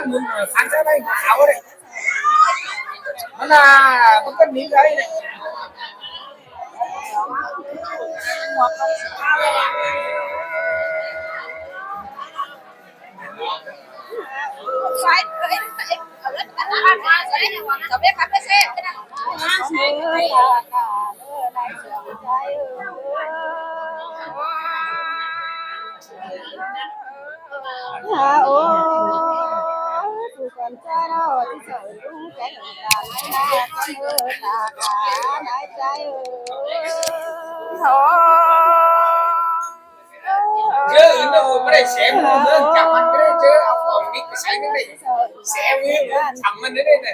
ໝູນ ເອີ ຄັນເທົ່າໃດເຂົາເດ້ ມັນນະ ມັນກໍໜີໄດ້ເດ້. ເຈີ ເອີ ບໍ່ໄດ້ແຊມເມືອງຈຳມັນເດີ ເຈີ ເອົາຂອງດິບໄປໃສ່ນັ້ນເດ້ ແຊມເມືອງຈຳມັນເດ້ນະ.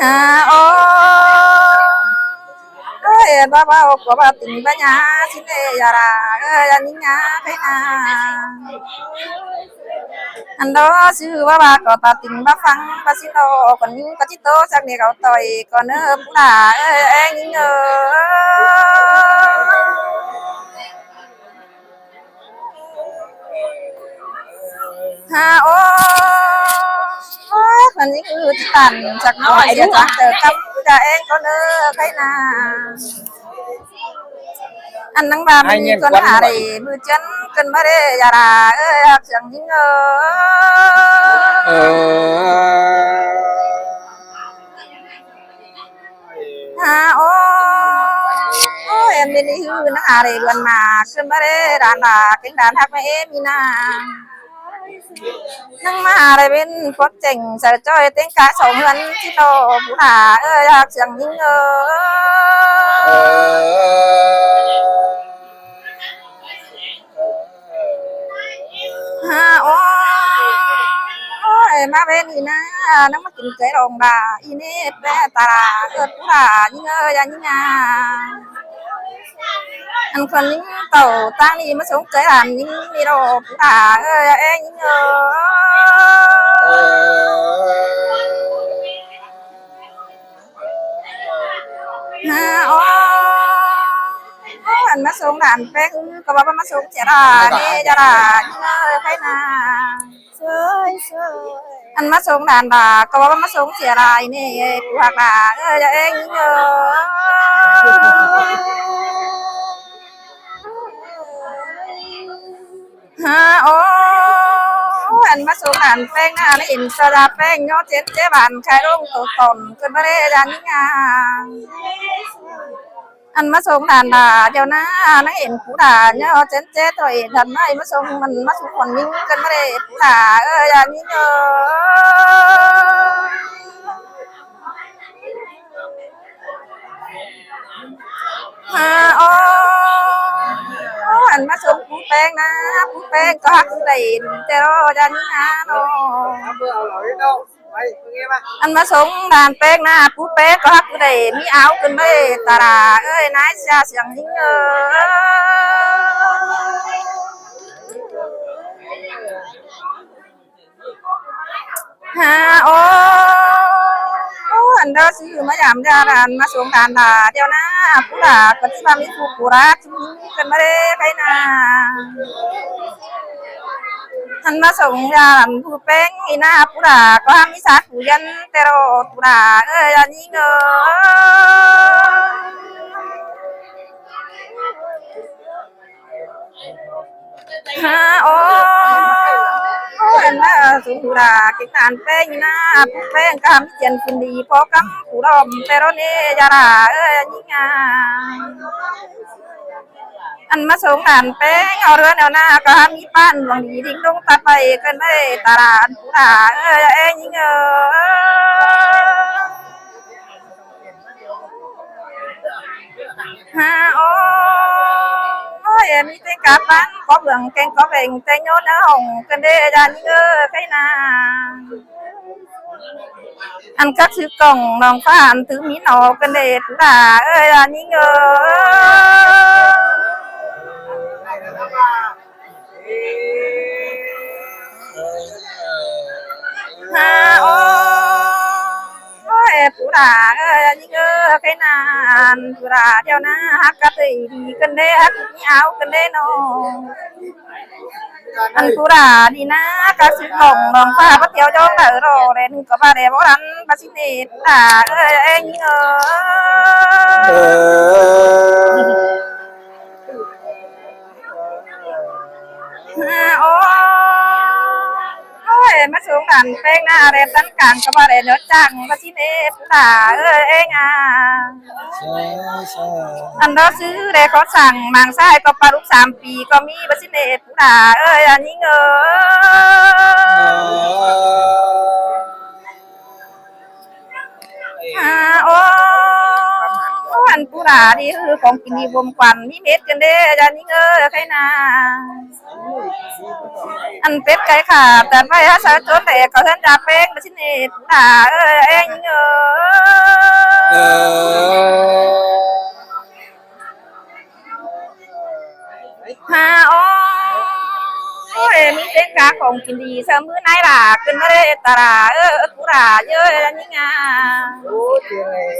ອາ ໂອ້ຍ ເວົ້າ ເວົ້າ ກໍວ່າຕິງບັນຍາ ຊິເນຍາລາ ເອີຍ ຍານິຍາໄຄນາ ອັນດອ ຊື່ວ່າ ວ່າກໍຕາຕິງ ບໍ່ຟັງ ບໍ່ຊິໂຕ ຄົນຍິງກໍຈິໂຕ ສັກເນຍເຂົາຕ່ອຍ ກໍເນີ ຜູ້ຫຼາເອີຍ ແອງຍິງເອີຍ. ຮາ ໂອ້ຍ ມັນນີ້ຄືຕິຕັນ ຈັກໜ້ອຍເສຍຈັກເຕີກັບຈະແອງກໍເນີໄຄນາ ອັນນັງວ່າມັນມີຄົນຫາໄດ້ ມື້ເຈັນເກີນມາເດ ຢາລາເອີຍ ຮັກສຽງຍິງເອີຍ. ຮາ ໂອ້ຍ ແອນມິນີ ຮືນາເລກວນມາ ຂຶ້ນມາເລດານດາ ເກັ່ງດານຮັກແມ່ເອມີນາ ນັງມາໄດ້ເປັນປົດເຈັງ ໃສ່ຈ້ອຍເຕັງກາສອງເຮືອນ ຊິໂຕຜູ້ຫຼາເອີຍ ຮັກສຽງຍິງເອີຍ. ຮາ ໂອ້ຍ ມາເວນີນາ ນັງມາກິນເຄີຍລອງດາ ອີເນແປຕາລາ ເອີດຜູ້ຫຼາຍິງເອີຍ ຍາຍິງງາ ອັນຄົນຍິງເຕົາຕັ້ງນີ້ ມາສົ່ງເຄີຍຫຼານຍິງນີ້ໂລ ຜູ້ຫຼາເອີຍ ແອງຍິງເອີຍ. ຮາ ໂອ້ຍ ອັນມາສົ່ງຫຼານແປ້ງ ອື ກໍວ່າມາສົ່ງເສຍຫຼາຍເນຍ ຈະຫຼາຍເອີຍ ໄປນາ ອັນມາສົ່ງຫຼານດາ ກໍວ່າມາສົ່ງເສຍຫຼາຍເນຍ ຜູ້ຮັກຫຼາເອີຍ ຈະແອງຍິງເອີຍ. ຮາ ໂອ້ຍ ອັນມາສົ່ງຫຼານແປ້ງນາ ນາເຫັນສະລາແປ້ງ ຍໍເຈັນເຈບານ ຂາຍລົງໂຕຕອນ ເກີດມາເລດານງາ ອັນມາສົ່ງຫຼານດາ ດຽວນາ ນາເຫັນຜູ້ດາ ຍໍເຈັນເຈໂຕເອງ ທັນໄດ້ມາສົ່ງ ມັນມາສູ່ຄົນຍິງ ເກີດມາເລຜູ້ດາເອີຍ ດານງາ. ຮາ ໂອ ອັນມາສົ່ງປູແປ້ງນະ ປູແປ້ງກໍຮັກໄດ້ແຕ່ລໍຢ່ານີ້ນະເນາະ. ອັນມາສົ່ງຫຼານແປ້ງນະ ປູແປ້ງກໍຮັກໄດ້ມີອາວຂຶ້ນໄປຕະຫຼາດເອີຍ ນາຍຊາສຽງຍິງເອີຍ. ຮາ ໂອ ອັນດາຊື້ມາຢາມຢາຫຼານ ມາສົ່ງຫຼານລາດຽວນະ ປູຫຼາກໍຊິວ່າມີຜູ້ປູລາດ ເກີນມາເດ້ໄປນາ. ອັນມາສົ່ງຢາຫຼານປູແປ້ງອີນາ ປູຫຼາກໍມີສາດຜູ້ຢຽນແຕ່ລໍ ປູຫຼາເອີຍ ອັນນີ້ເອີຍ. ຮາ ໂອ ອັນນາ ສຸລາກິນນານແປ້ງນາ ຜູ້ແປ້ງກາມີຈຽນກິນດີ ພໍກຳຜູ້ລອມແຕ່ລໍເນ ຢາລາເອີຍ ຍິງງາ. ອັນມາສົ່ງຫຼານແປ້ງ ເອົາເຮືອນເອົານາ ກາມີປ້ານດວງດີ ດິງດົງຕັດໄປ ເກີນໄປຕະຫຼາດ ຜູ້ລາເອີຍ ຍິງເອີຍ. ຮາ ໂອ ໂອຍ ມີແຕ່ກາບບ້ານ ກໍເບື້ອງແກງກໍແບ່ງ ແຕ່ໂຍນເອົາຫ້ອງກັນເດ້ ຢ່າຍິງເອີຍ ໄຄນາ. ອັນກັກຊຶກກ້ອງນ້ອງຟ້າ ອັນຖືມີນອກກັນເດ້ ລາເອີຍ ຢ່າຍິງເອີຍ. ຮາ ໂອ ໂອຍ ຜູ້ຫຼາເອີຍ ຍິງເອີຍ ໄຄນານ ຜູ້ຫຼາດຽວນາ ຮັກກັບເອີຍດີກັນເດ້ ຮັກມີອາວກັນເດ້ນ້ອງ. ອັນຜູ້ຫຼານີ້ນາ ກະຊິຮ້ອງ ນ້ອງຟ້າ ບໍ່ທ່ຽວຢອງໄດ້ລໍ ແລະໜຶ່ງກໍວ່າແດ່ບໍ່ທັນ ບໍ່ຊິເນດ ຜູ້ຫຼາເອີຍ ຍິງເອີຍ. ເອີ ໂອ ໂອຍ ມາສົ່ງຫຼານແປ້ງນາ ແລະຕັນກາງກໍບໍ່ໄດ້ນອນຈ້າງ ບໍ່ຊິເນດ ຜູ້ຫຼາເອີຍ ງາ. ອັນດອກຊື້ແລະຂໍສັ່ງ ມາງຊາຍກໍປາລູກສາມປີ ກໍມີ ບໍ່ຊິເນດ ຜູ້ຫຼາເອີຍ ຍິງເອີຍ. ຮາ ໂອ ອັນຜູ້ຫຼານີ້ ຂອງກິນດີບົ່ມຄວັນ ມີເມັດກັນເດ້ ຢ່າຍິງເອີຍ ໄຄນາ. ອັນເປັດໄກ່ຂາດ ແຕ່ໄວ້ຫາສາວໂຈນແດກ ເຂົ້າເຮືອນຢາແປ້ງ ບໍ່ຊິເນດ ຜູ້ຫຼາເອີຍ ຍິງເອີຍ. ຮາ ໂອ ໂອຍ ມີແຕ່ກາຂອງກິນດີ ສາມມື້ນາຍຫຼາ ຂຶ້ນມາເດ້ຕະຫຼາ ເອີ ຜູ້ຫຼາເອີຍ ຍິງງາ. ໂອ້ ເຈັງເອີຍ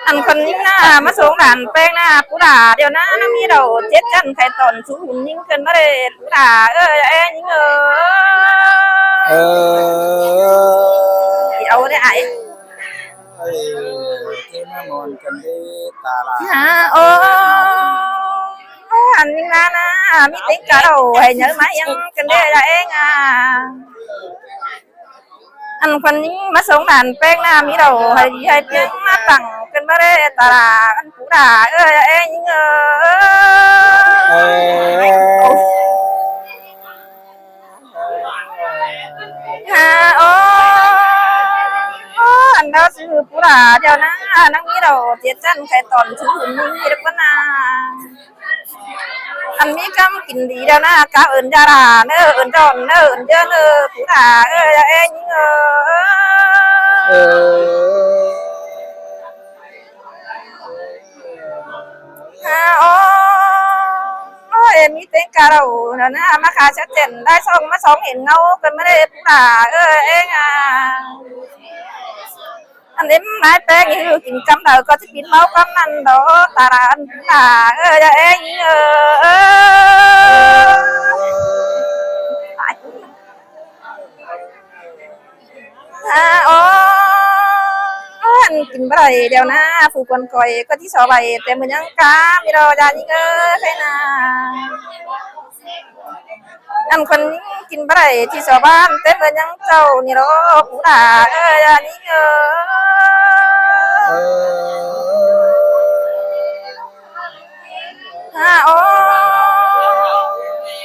ອັນຄົນຍິງນາ ມາສົ່ງຫຼານແປ້ງນາ ຜູ້ຫຼາ ດຽວນາ ນາມີດອກເຈັດຈັນ ໄຂ່ຕອນສູງ ຍິງຂຶ້ນມາເດ້ ຜູ້ຫຼາເອີຍ ຍິງເອີຍ. ເອີ ເອົາເດ້ອ້າຍ. ເອີ ເຈມາມ່ອນກັນເດ້ຕາຫຼາ ຮາ ໂອ ອັນນີ້ນານາ ມີແຕ່ກະເລົ່າໃຫ້ເຍີມາຮຽງກັນເດ້ລະເອງອາ. ອັນຄົນຍິງມາສົ່ງຫຼານແປ້ງນາ ມີເຫຼົ້າໃຫ້ດີໃຫ້ພຽງ ມາຕັ້ງກັນມາເດ້ຕາຫຼາ ອັນຜູ້ຫຼາເອີຍ ເອງເອີຍ. ຮາ ໂອ ອັນດາວຊື່ຜູ້ຫຼາດຽວນາ ນາງມີເຫຼົ້າເຈັດຊັ້ນ ໄຂ່ຕອນຊື່ໜຶ່ງເຮັດກວ່ານາ ອັນມີກຳກິນດີດຽວນາ ກາເອີ້ນຢາຫຼາເນີ ເອີ້ນດອນເນີ ເອີ້ນເຢີເນີ ຜູ້ຫຼາເອີຍ ເອງເອີຍ. ຮາ ໂອ ໂອຍ ມີແຕ່ງກາເຫຼົ້ານະນາ ມາຂາຍຊັດເຈັນ ໄດ້ຊ່ອງມາຊ່ອງເຫັນເງົາກັນມາເດ້ຜູ້ຫຼາເອີຍ ເອງອາ. ອັນເອັມນາຍແປ້ງຢູ່ກິນກຳໃດກໍຊິປິ່ນເມົາກຳນັ້ນດອກ ຕາຫຼານຜູ້ຫຼາເອີຍ ເອງເອີຍ. ຮາ ໂອ ອັນກິນບໍ່ໄດ້ດຽວນາ ຜູ້ຄົນຂ້ອຍກໍຊິຊອໄວ້ແຕ່ມື້ຍັງກາມີດອກ ຢ່າຍິງເອີຍ ໄຄນາ. ອັນຄົນຍິງກິນບໍ່ໄດ້ທີ່ຊາວບ້ານແຕ່ເພິ່ນຍັງເຈົ້ານີ້ດອກ ຜູ້ຫຼາເອີຍ ອັນນີ້ເອີຍ. ຮາ ໂອ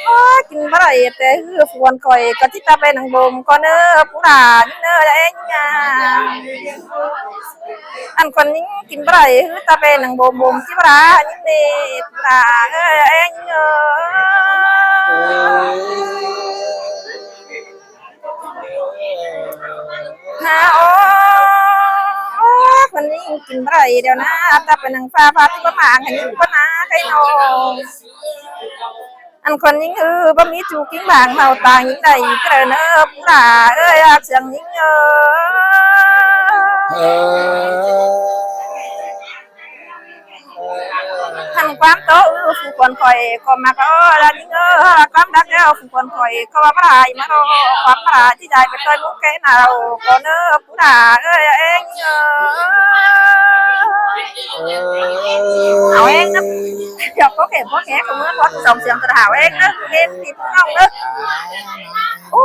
ໂອ ກິນ ບໍ່ໄດ້ແຕ່ຄືຜູ້ຄົນຂ້ອຍ ກໍຊິຕາໄປນັ່ງບົ່ມກ່ອນເດີ ຜູ້ຫຼ້າຍິງເດີແອງງາມ. ອັນຄົນຍິງກິນບໍ່ໄດ້ ຄືຕາໄປນັ່ງບົ່ມ ບົ່ມຊິບໍ່ຫຼ້າຍິງເດີ ຜູ້ຫຼ້າເອີຍແອງງາມ. ຫາ ໂອ້ ຄົນຍິງກິນບໍ່ໄດ້ດຽວນາ ຕາໄປນັ່ງຟ້າ ຟ້າທີ່ບໍ່ມາ ໃຫ້ຍິງບໍ່ນາໄດ້ນ້ອງ. ອັນຄົນຍິງເອີ ບໍ່ມີຈູກິງບາງ ເຮົາຕ່າງຍິງໄດ້ກະເດີເນີ ຜູ້ຫຼ້າເອີຍ ອາກສຽງຍິງເອີ. ທັງຄວາມໂຕ ເອີ ຜູ້ຄົນຂ້ອຍກໍມັກ ເອີ ລະນິງເອີ ຄວາມຮັກແລ້ວ ຜູ້ຄົນຂ້ອຍກໍວ່າບໍ່ຫຼາຍມາເນາະ ຄວາມບໍ່ຫຼາຍທີ່ໄດ້ໄປຕ່ອຍໝູ່ແກ່ໜ້າເຮົາກໍເນີ ຜູ້ຫຼ້າເອີຍແອງເອີ. ເອົາແຮງນະ ດອກກໍແຂກກໍແຂກ ເມື່ອພໍສອງສຽງກະຫາວແຮງນະ ເຮັດຕິດນ້ອງເດີ. ໂອ້